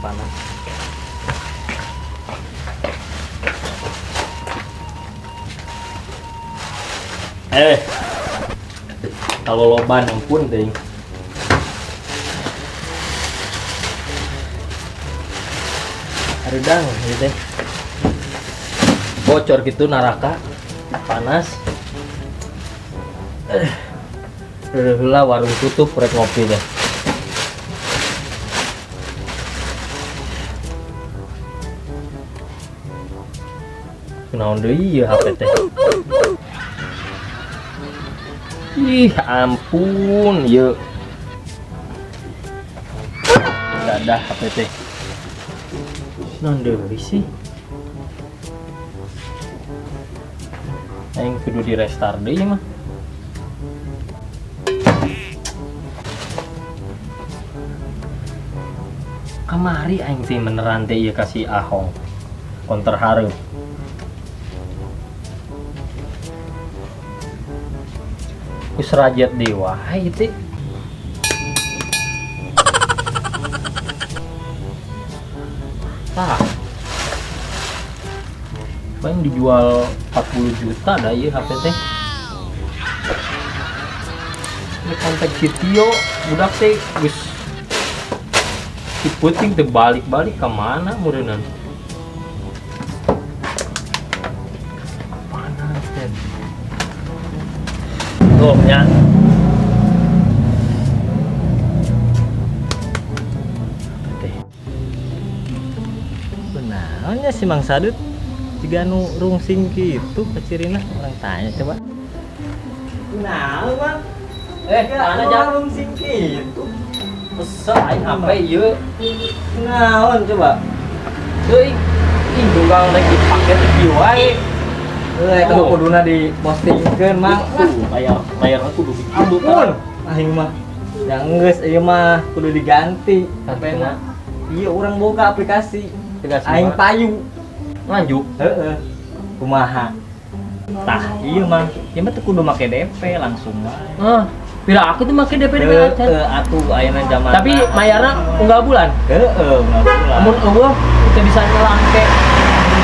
Panas. Eh, kalau loba ampun teuing. Hareudang ieu teh. Bocor gitu neraka, panas. Eh, heula warung tutup rek ngopi deh. Kunaon deui ieu HP teh? Ih, ampun, ieu. Dadah HP teh. Naon deui sih? Aing kudu di restart deui mah. Kamari aing teh beneran teh ieu kasih Ahong. Konter hareup. Ku serajet deui wae ieu teh. Tah. Paling dijual 40 juta dah ieu HP teh. Ini kontak si Tio, budak teh geus si peuting teh balik-balik ke mana meureunnan. Panas teh. Tuh nya. Teh. Kunaonnya si Mang Sadut jiga nu rungsing kitu kacirina, urang tanya coba. Kunaon, Mang? Eh, mana jang? Rungsing kitu? Kesel aing HP ieu. Kunaon coba? Teuing ih tunggal rek dipake teh kieu wae. Euy, eta Oh. kuduna dipostingkeun, Mang. Tuh, layar kudu diambil. Ampun, aing mah. Yang geus ieu mah kudu diganti HP-na. Iya, urang boga aplikasi. Tegas Aing mah. payu. Nganjuk. Heeh. Kumaha? Tah, iya Mang. Ieu mah teu kudu make DP langsung wae. Ah, pira aku tuh make DP DP acan. Heeh, atuh ayeuna zaman. Tapi mayarna unggal bulan. Heeh, unggal bulan. Mun eueuh teu bisa nyelang ke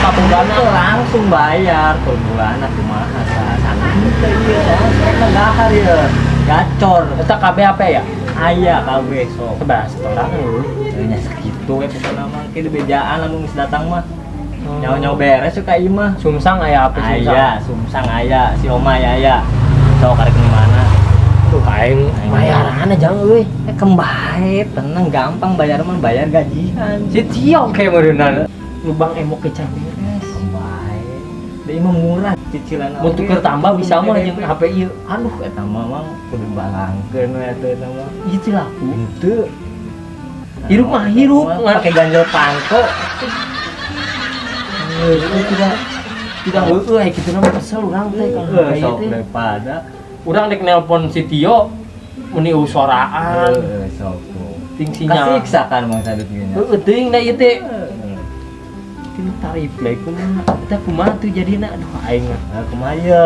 tabunganna. Itu langsung bayar per bulan kumaha tah. Sangat teu ieu soalnya mereka dahar ieu. Gacor. Eta KB HP ya? Aya KB sok. Sebas setoran eueuh. Nya sakitu we pokona mah ke dibejaan lamun geus datang mah. Nyawa-nyawa beres suka ieu mah. Sumsang aya HP Sumsang. Aya, Sumsang aya, si Oma aya. Sok karek di mana? Tuh aing bayaran aja euy. Kembae, tenang gampang bayar mah bayar gajian. Si Tio ke meureunna. Lubang emok ke can beres. Kembae. Deui mah murah cicilan. Mun tuker tambah bisa mah jeung HP ieu. Aduh eta mah mang kudu balangkeun we atuh eta mah. Ieu teh laku. Henteu. Hirup mah hirup, Pakai ganjel pangko. Tidak heueuh aya kitu mah kesel urang teh kalau Heeh, kayak sok teh. daripada Urang rek nelpon si Tio meni soraan heeh sok. ting sinyal. Kasiksa kan Mang Sadut gini. Heueuh teuing da ieu teh. Heeh. Ting tarif lagi kumaha. Eta kumaha tuh jadina aduh aing mah. Nah, kumaha ye?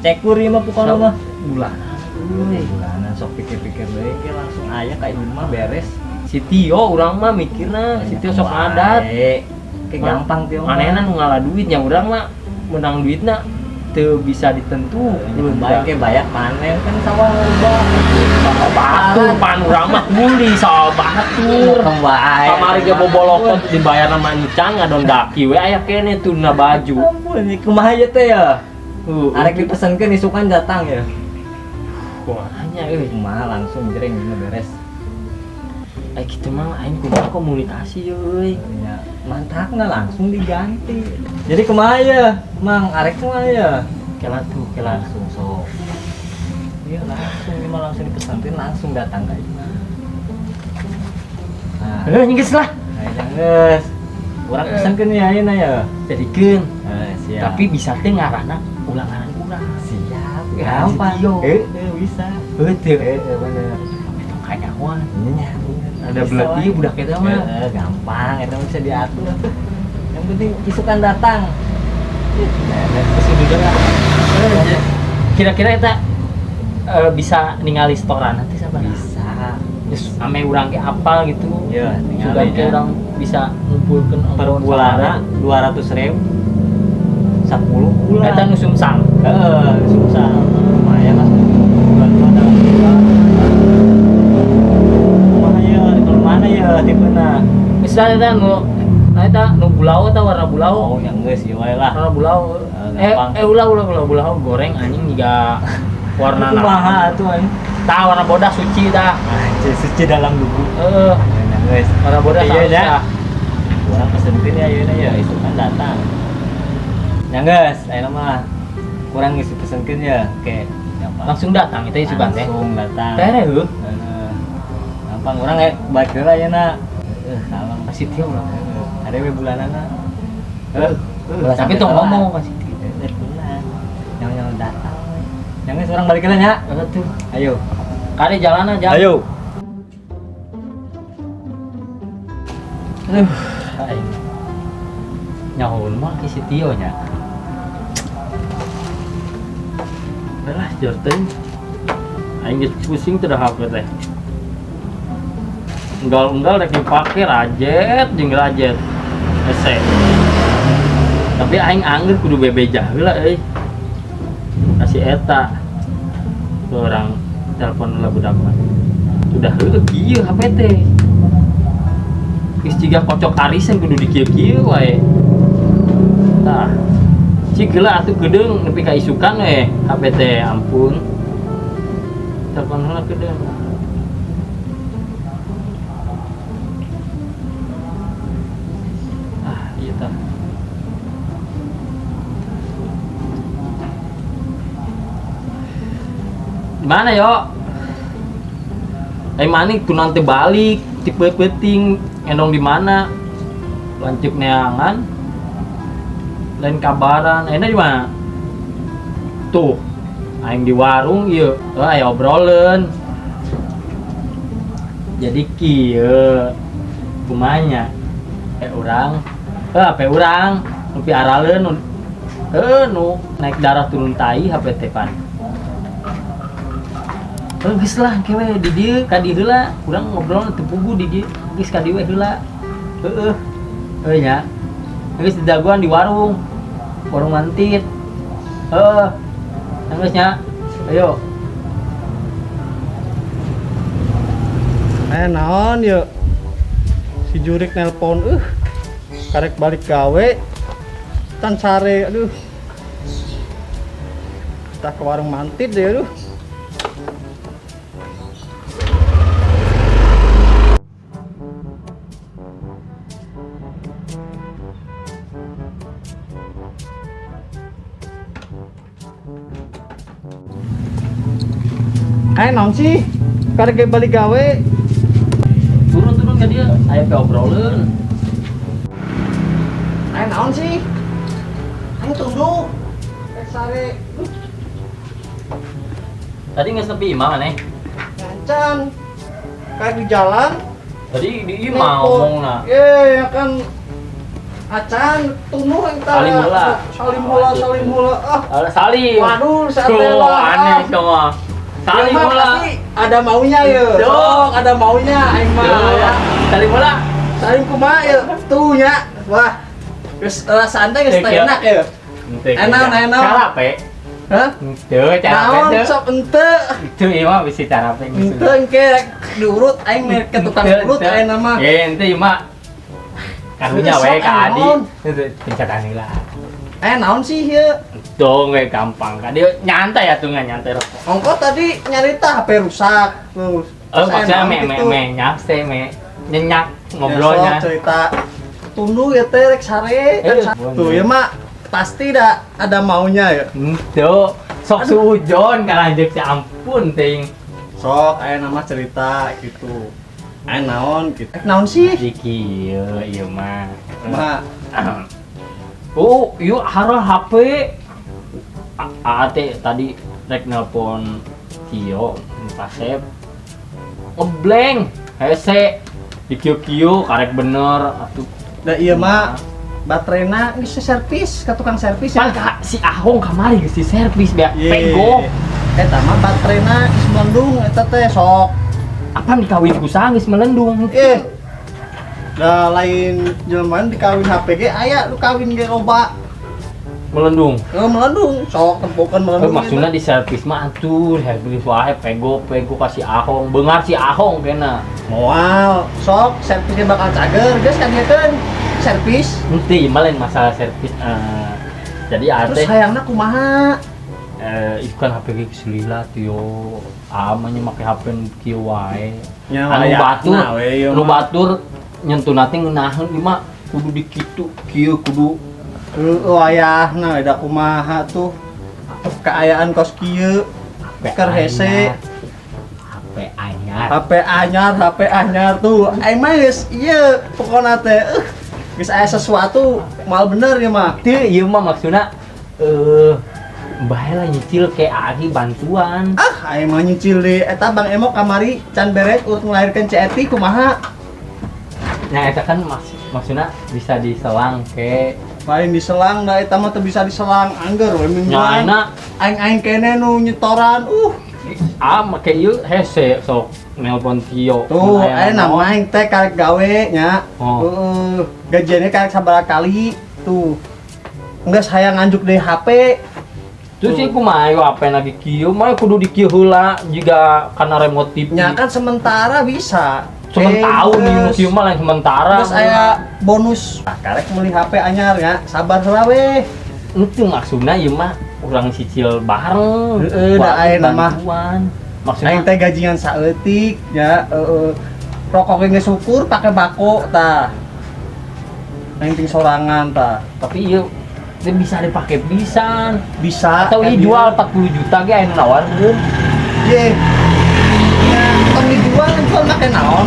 Cekur ieu mah pokona mah. Bulanan euy. Bulanan sok pikir-pikir deui ke langsung aya ka ieu mah beres. Si Tio urang mah mikirna, si Tio sok adat. Ke gampang Tio mah. Manehna nu ngalah duitnya urang mah menang duitna teu bisa ditentu. Belum baik ke banyak panen kan sawah loba. Batur pan urang mah kuli sawah batur. Kembae. Kamari ge bobolokot dibayar sama encan ngadon daki we aya keneh tuna baju. Ampun, kumaha ieu teh ya? Heeh. Arek dipesenkeun isukan datang ya. Kumaha nya euy. Kumaha langsung jreng ieu beres. Eh kitu mah aing kumaha komunikasi euy. Ya, mantakna langsung diganti. Jadi kumaha ya? Mang arek kumaha ya? Kela tuh, kela. Langsung sok. Iya langsung, ini mah langsung dipesantin langsung datang ka imah. Nah, Geus lah. Nah, geus. Urang pesankeun ya ayeuna ya. Jadikeun. Siap. Tapi bisa teh ngarana ulangan urang. Siap. Ya, Gampang. si Tio. Heeh, bisa. Heuh teu. Heeh, bener. Itu kanyahoan. Nya, bener. Ada Bisa belati wae. budak eta mah. Heeh, gampang eta mah bisa diatur atuh. Yang penting isukan datang. Terus itu juga. Kira-kira eta bisa ningali setoran nanti sabar? Bisa. Geus ame urang ge apal gitu. Ya, Sugan tinggal ke urang bisa ngumpulkeun per ongkoh bulanna 200.000 10 bulan. Eta nu sungsang. Heeh, susah. Lumayan lah bulan mah ada. Kumaha ya, di mana ya tipena? Misalnya eta nu nah eta nu bulau eta warna bulau. Oh, yang geus ieu wae lah. Warna bulau. Eh, Eh gampang. eh ulah ulah ulah bulau goreng anjing jiga warna Kumaha atuh anjing? Tah warna bodas suci tah. Anjir, suci dalam gugu. Heeh, Ya geus. warna bodas Iya halus nya. tah. Urang pesenkeun ya ayeuna ya, isukan datang. Ya geus, ayeuna mah kurang geus dipesenkeun ya. Oke, gampang. Langsung datang itu isukan teh. Langsung datang. Tere heuh. Heeh. Gampang urang balik heula ayeuna. Heeh, kalem. Kasih tio urang. Heeh, ada we bulanana. Heeh. Tapi tong ngomong kasih tio. Heeh, bulan. Yang yang datang we. Yang geus urang balik heula nya. Heeh tuh. Ayo. Kade jalan aja. Ayo. Aduh, aing. Nyahoun mah ki si Tio nya. Alah, jor teuing. Aing geus pusing teh HP teh. Enggal-enggal rek dipake rajet jeung rajet. Hese. Tapi aing angger kudu bebeja heula euy. Kasih eta. Tuh orang telepon heula budak mah. Udah heueuh kieu HP teh. Geus jiga kocok arisan kudu dikieu-kieu wae. Tah. Cik heula atuh geudeung nepi ka isukan we HP teh ampun. Telepon heula geudeung. Ah, ieu tah. Di mana yo? Eh maning tuh nanti balik tipe peuting endong di mana? Lanjut neangan. Lain kabaran, enak di mana? Tuh, aing di warung ieu. Heuh aya obrolan. Jadi kieu kumanya? Urang, heuh HP urang nepi araleun heuh nu naik darah turun tai HP teh pan. Heuh geus lah ke we di dieu ka dieu heula, urang ngobrol teu puguh di dieu, geus ka dieu we heula. Heueuh. Heuh nya. Geus didagoan di warung. Warung Mantit. Heuh. Geus nya. Ayo. Naon yeuh. Si jurik nelpon karek balik gawe. Tan sare aduh. Kita ke warung Mantit deh aduh. Naon sih? Karek balik gawe. Turun-turun ke dia, aya pe obrolan. Naon sih? Ayo tunduk. Sare. Tadi nggak sepi imah maneh? Ngancan. Kayak di jalan. Tadi di imah ngomongna. Ye, ya kan acan tunduh yang tadi. Salim heula. Salim heula, salim heula. Ah. Salim. Waduh, Tuh, lah. aneh semua. Salim Ya, mah, heula. pasti ada maunya ya. Sok, ada maunya aing mah ya. Salim heula. Salim kumaha ya? Tuh nya. Wah. Geus santai geus Teh, enak ya. Enak, enak. Carape. Hah? Henteu carape Naon teu. sok henteu. Itu ieu mah bisi carape geus. Henteu engke rek diurut aing mah ke tukang urut aing mah. Eh, henteu ieu mah. Karunya we ka Adi. Henteu pencatan heula. Naon sih ieu? Dong we gampang ka dia nyantai atuh nggak nyantai rokok. Ongko tadi nyarita HP rusak terus. Oh, maksudnya me me me nyakse me nyenyak ngobrolnya. Ya, sok cerita tunduh ya teh rek sare. Tuh ya mak pasti dah ada maunya ya. Henteu, sok suujon ka lanjut si ampun ting. Sok aya nama cerita gitu. Aya naon gitu. Naon sih? Jadi kieu ieu mah. Mak. Oh, ieu hara HP. AAT tadi rek nelpon Tio, Pasep. Ngeblank, hese. Dikieu-kieu karek bener atuh. Da ieu mah baterena geus servis ka tukang servis ya. Pan si Ahong kamari geus di servis bea pego. Eta mah baterena geus melendung eta teh sok. Apa dikawin ku saha geus melendung? Eh. Da lain jelema dikawin HP ge aya nu kawin ge loba. Melendung. Eh, melendung, sok tempokan Eh, melendung. maksudnya di servis mah atuh, servis wae pego pego kasih ahong, beungar si ahong kena. Moal, sok servisnya bakal cager, geus kadiekeun servis. Henteu ieu mah lain masalah servis. Jadi Terus ate hayangna kumaha? Itu kan HP ge geus lila tuh yo. Amanya make HP nu kieu wae. Nya, Anu layakna batur, we ieu nu mah. batur nyentuh teh ngeunaheun ieu mah kudu dikitu kieu kudu. Heueuh wayahna da kumaha tuh kaayaan kos kieu. HP Keur hese. anyar. HP anyar. HP anyar, HP anyar tuh. Aing mah geus ieu pokona teh geus aya sesuatu moal bener ya mah. Teu ieu mah maksudna bae lah nyicil ke Ari bantuan. Ah, aing mah nyicil deui eta Bang Emok kamari can beres urut ngelahirkeun Ceti kumaha? Nah, eta kan maksudna bisa diselang ke. Lain diselang da eta mah teu bisa diselang angger we mingguan. Nya Aing-aing kene nu nyetoran. Ah make ieu hese sok nelpon Tio. Tuh, Mun aya aing naon. nama aing teh karek gawe nya. Oh. Heeh, gajiannya karek sabaraha kali tuh. Geus hayang nganjuk deui HP. Terus sih kumaha ieu HP lagi kieu mah kudu dikieu heula jiga kana remote TV. Nya kan sementara bisa. Sementara nih nu Geus. kieu mah lain sementara. Terus aya bonus. Ah, karek meuli HP anyar nya, sabar heula we. Itu maksudna ieu mah urang cicil bareng. Heeh, da ayeuna mah. Bantuan. Maksudna Aing teh gajingan saeutik nya, heeh. Rokok ge syukur pake bako tah. Aing ting sorangan tah. Tapi ieu teh bisa dipake pisan. Bisa. Atau ieu kan jual 40 juta ge aya nu nawarkeun. Ye. Nya tong dijual, jual make naon?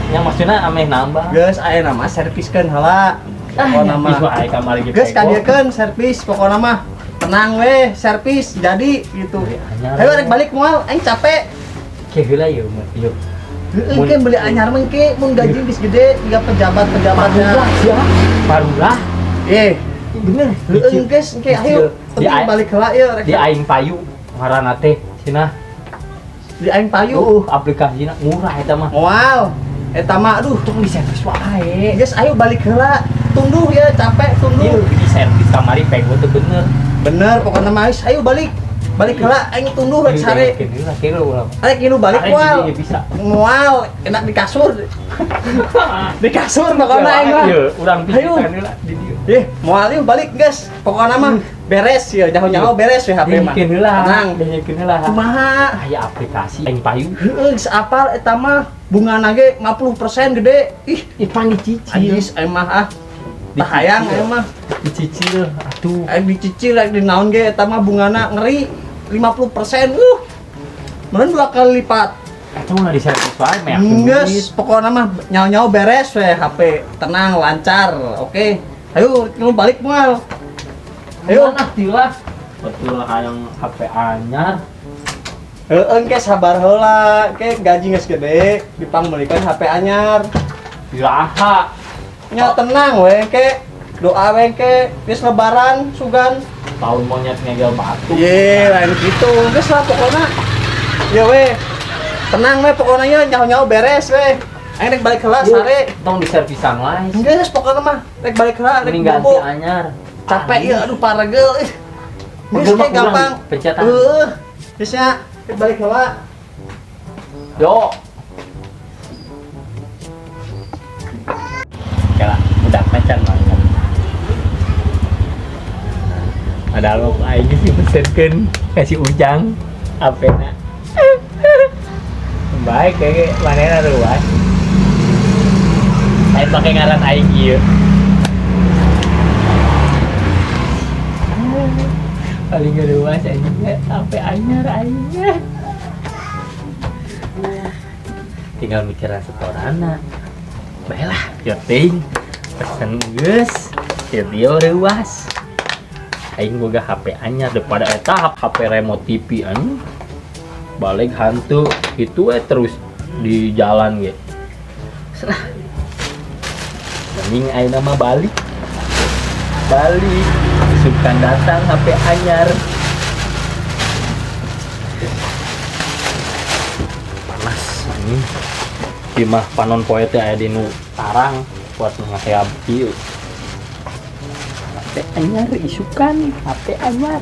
Yang maksudna ameh nambah. Geus ayeuna mah serviskeun heula. Ah, Pokona mah. bisa wae kamari ge. Geus pego. kadiekeun servis pokona mah. Tenang weh, servis jadi gitu. Beli anyar. Ayo rek balik moal, aing capek. Ke heula ieu mah ieu. Heeh, ke beli anyar mah ke mun gaji geus gede jiga pejabat-pejabatnya. Barulah sia. Barulah. Eh, Bener. heeh geus engke ayo Di penting balik heula ieu rek. Di aing payu ngaranna teh cenah. Di aing payu. Aplikasina murah eta mah. Moal. Eta mah aduh, Tong di servis wae. geus ayo balik heula. Tunduh ya capek Ieu tunduh. di servis kamari pego teu bener. Bener pokoknya mah geus, ayo balik. Balik heula aing tunduh rek sare. Heula kieu ulah. Rek ieu balik Sare moal. di dieu bisa. Moal enak di kasur. Di kasur pokoknya aing mah. Ieu urang Ayo. pijitan heula di dieu. Ih, moal yuk balik guys. Pokoknya mah beres ya, nyaho-nyaho beres ya HP mah. Dengekeun heula. Tenang. Dengekeun heula. Kumaha? Aya aplikasi aing payu. Heeh, geus apal eta mah bungana ge 50% gede. Ih, Ih pan dicicil. anjis aing mah ah. Bahayang aing mah. Dicicil atuh. Aing dicicil rek di naon ge eta mah bungana ngeri 50%. Meureun 2 kali lipat. Eta mah di servis wae meak Geus, pokoknya mah nyaho-nyaho beres we HP. Tenang, lancar. Oke. Ayo, lu balik moal. Ayo. Ayo nah tilah. Betul hayang HP anyar. Heeh, engke sabar heula, engke gaji geus gede, dipangmeulikeun HP anyar. Iraha. Nya tenang we engke. Doa we engke geus lebaran sugan. Tahun monyet ngegel batu. Ye, lain gitu. Geus lah pokona. Ya we. Tenang we pokona nya nyaho-nyaho beres we. Aing rek balik heula sare. Tong di servisan lain. Geus pokona mah rek balik heula rek Mending ganti bobo. anyar. Capek ya, aduh paregel ih. Geus Pegel mah ge gampang. kurang, pencetan. Heueuh. Geus nya rek balik heula. Yo. Oke lah, budak macan macan. Padahal mau aing sih pesenkeun kasih Ujang HP-na. Baik kayak manehna ruas. Aing pake ngaran aing ieu. Paling ruas anjing HP anyar aing. Tinggal mikiran setorana. Baiklah, penting pesen geus, dia reuas. Aing boga HP anyar daripada eta HP remote TV anjing. Balik hantu itu terus di jalan ge. Serah. Mending aing mah balik. Balik, sukan datang HP anyar. Panas. Di mah panon poe teh aya di nu tarang buat ngaheab kieu. HP anyar isukan, HP anyar.